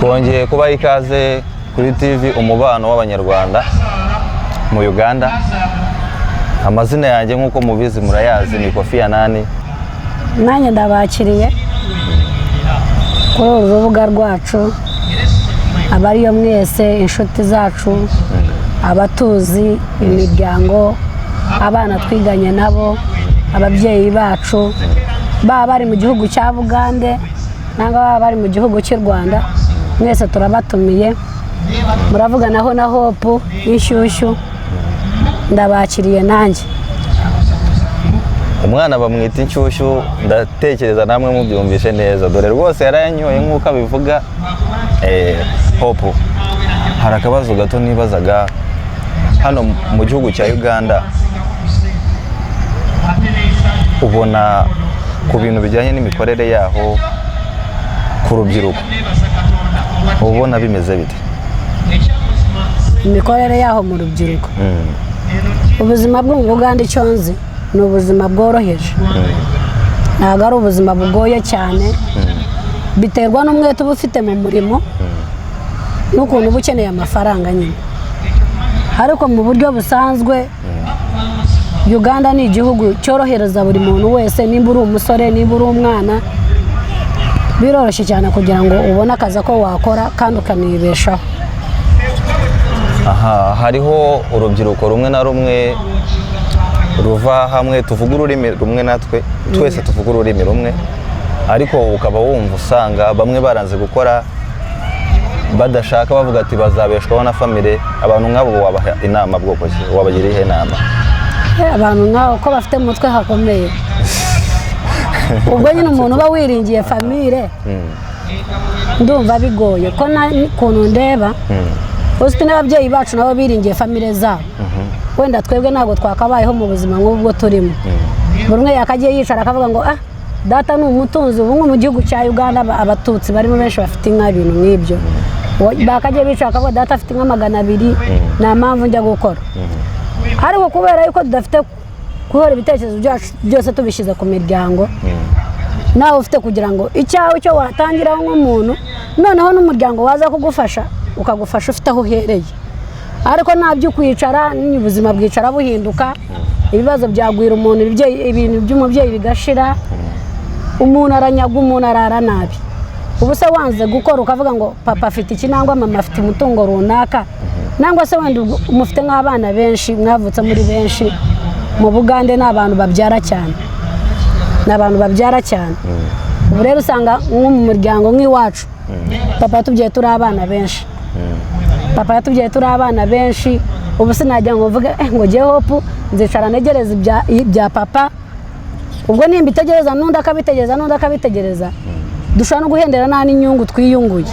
Twongeye kubaha ikaze kuri TV Umubano w'Abanyarwanda mu Uganda. Amazina yanjye nk'uko mubizi murayazi ni Kofi Anani. Nanjye ndabakiriye kuri uru rubuga rwacu, abariyo mwese, inshuti zacu, abatuzi, imiryango, abana twiganye nabo, ababyeyi bacu, baba bari mu gihugu cya Bugande cyangwa baba bari mu gihugu cy'u Rwanda, mwese turabatumiye. Muravuganaho na Hope y'Inshyushyu, ndabakiriye nanjye. Umwana bamwita Inshyushyu, ndatekereza namwe mubyumvishe neza, dore rwose yarayanyoye nk'uko abivuga. Hope, hari akabazo gato nibazaga. Hano mu gihugu cya Uganda, ubona ku bintu bijyanye n'imikorere yaho ku rubyiruko, ubona bimeze bite? Imikorere yaho mu rubyiruko, ubuzima bwo mu Bugande, icyo nzi ni ubuzima bworoheje, ntabwo ari ubuzima bugoye cyane. Biterwa n'umwete uba ufite mu murimo n'ukuntu uba ukeneye amafaranga nyine. Ariko mu buryo busanzwe, Uganda ni igihugu cyorohereza buri muntu wese. Nimba uri umusore, nimba uri umwana, biroroshye cyane kugira ngo ubone akazi ko wakora kandi ukanibeshaho. Aha hariho urubyiruko rumwe na rumwe ruva hamwe, tuvuga ururimi rumwe, natwe twese tuvuga ururimi rumwe, ariko ukaba wumva usanga bamwe baranze gukora, badashaka, bavuga ati bazabeshwaho na famille. Abantu nk'abo wabaha inama bwoko ki? Wabagira iyihe nama? Abantu nk'abo ko bafite mu mutwe hakomeye, ubwo nyine umuntu uba wiringiye famille, ndumva bigoye ko n'ukuntu ndeba uzwi n'ababyeyi bacu nabo biringiye famille zabo, wenda twebwe ntabwo twakabayeho mu buzima nk'ubwo turimo. Buri umwe yakagiye yicara akavuga ngo: "Ah, data ni umutunzi." Ubu nko mu gihugu cya Uganda, Abatutsi barimo benshi bafite inka, ibintu nk'ibyo. Bakagiye bicara bakavuga: "Data afite inka 200, nta mpamvu njya gukora." Ariko kubera yuko tudafite guhora ibitekerezo byacu byose tubishyize ku miryango, nawe ufite kugira ngo icyawe cyo watangiraho nk'umuntu, noneho n'umuryango waza kugufasha, ukagufasha ufite aho uhereye. Ariko nta byo kwicara, ubuzima bwicara buhinduka, ibibazo byagwira umuntu, ibintu by'umubyeyi bigashira, umuntu aranyaga, umuntu arara nabi. Ubu se wanze gukora ukavuga ngo papa afite iki, nangwa mama afite umutungo runaka, nangwa se wenda mufite nk'abana benshi, mwavutse muri benshi. Mu Bugande ni abantu babyara cyane, ni abantu babyara cyane. Ubu rero usanga nko mu muryango nk'iwacu, papa yatubyaye turi abana benshi, papa yatubyaye turi abana benshi. Ubu sinajya ngo mvuge ngo ngiye Hope nzicara ntegereze ibya papa. Ubwo nimba itegereza, n'undi akabitegereza, n'undi akabitegereza, dushobora no guhendera nta n'inyungu twiyunguye.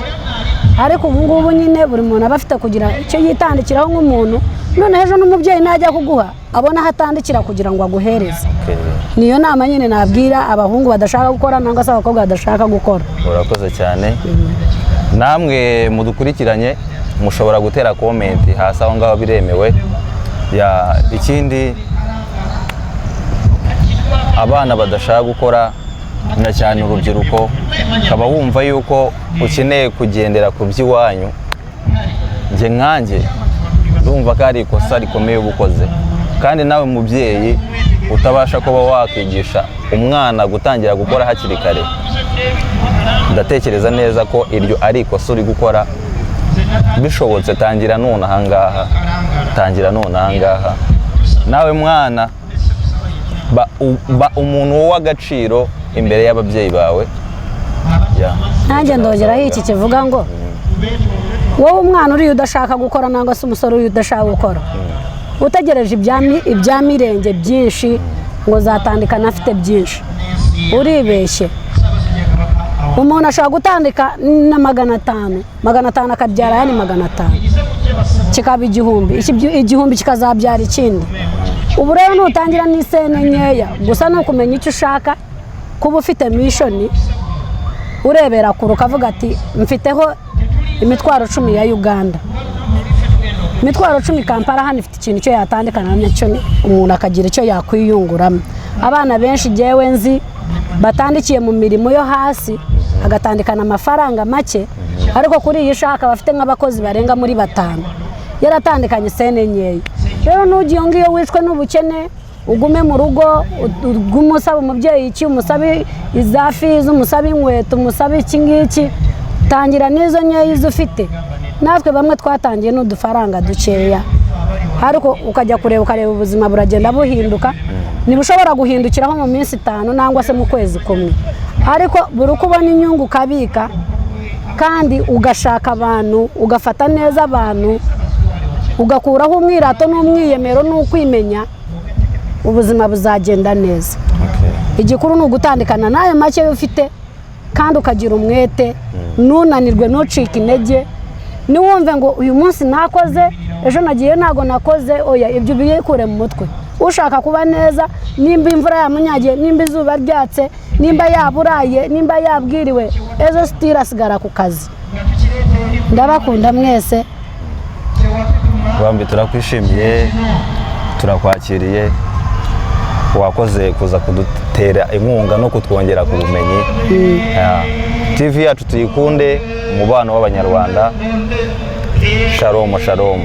Ariko ubu ngubu nyine buri muntu aba afite kugira icyo yitandikiraho nk'umuntu, noneho ejo n'umubyeyi najya kuguha abona aho atandikira kugira ngo aguhereze. Niyo nama nyine nabwira abahungu badashaka gukora nangwa se abakobwa badashaka gukora. Urakoze cyane. Namwe mudukurikiranye mushobora gutera comment hasi aho ngaho, biremewe. Ya, ikindi, abana badashaka gukora, na cyane urubyiruko, ukaba wumva yuko ukeneye kugendera ku by'iwanyu, njye nkanjye ndumva ko ari ikosa rikomeye uba ukoze. Kandi nawe mubyeyi utabasha kuba wakwigisha umwana gutangira gukora hakiri kare, ndatekereza neza ko iryo ari ikosa uri gukora. Bishobotse tangira none ahangaha, tangira none ahangaha. Nawe mwana, ba umuntu w'agaciro imbere y'ababyeyi bawe. Ya. Nanjye ndongeraho iki kivuga ngo wowe umwana uriya udashaka gukora, nangwa se umusore uriya udashaka gukora, utegereje ibya mirenge byinshi ngo zatandikana afite byinshi, uribeshye. Umuntu ashobora gutandika na 500, 500 akabyara ayandi 500, kikaba 1000, 1000 kikazabyara ikindi. Ubu rero nutangira n'isene nkeya gusa, ni ukumenya icyo ushaka, kuba ufite mission, urebera kure, ukavuga ati: "Mfiteho imitwaro 10 ya Uganda, imitwaro 10 Kampala hano ifite ikintu cyo yatandikana nacyo," umuntu akagira icyo yakwiyunguramo. Abana benshi jyewe nzi batandikiye mu mirimo yo hasi, agatandikana amafaranga make. Ariko kuri iyi shaka bafite nk'abakozi barenga muri batanu, yaratandukanye sene nkeya. Rero n'ugiye iyo ngiyo wicwe n'ubukene, ugume mu rugo, ugume usaba umubyeyi iki, umusabe iza fees, umusabe inkweto, umusabe iki ngiki. Tangira n'izo nkeya izo ufite. Natwe bamwe twatangiye n'udufaranga dukeya, ariko ukajya kureba, ukareba ubuzima buragenda buhinduka. Ntibushobora guhindukiraho mu minsi 5 nangwa se mu kwezi kumwe, ariko buri uko ubona inyungu ukabika, kandi ugashaka abantu, ugafata neza abantu, ugakuraho umwirato n'umwiyemero n'ukwimenya, ubuzima buzagenda neza. Igikuru ni ugutandukana n'ayo make ufite, kandi ukagira umwete, ntunanirwe, ntucike intege, ntiwumve ngo uyu munsi nakoze, ejo nagiye ntabwo nakoze. Oya, ibyo ubikure mu mutwe. Ushaka kuba neza, nimba imvura yamunyagiye, nimba izuba ryatse, nimba yaburaye, nimba yabwiriwe, ejo still asigara ku kazi. Ndabakunda mwese. Bambi, turakwishimiye, turakwakiriye. Wakoze kuza kudutera inkunga no kutwongera ku bumenyi. Yeah. TV yacu tuyikunde, umubano w'Abanyarwanda. Shalom, shalom.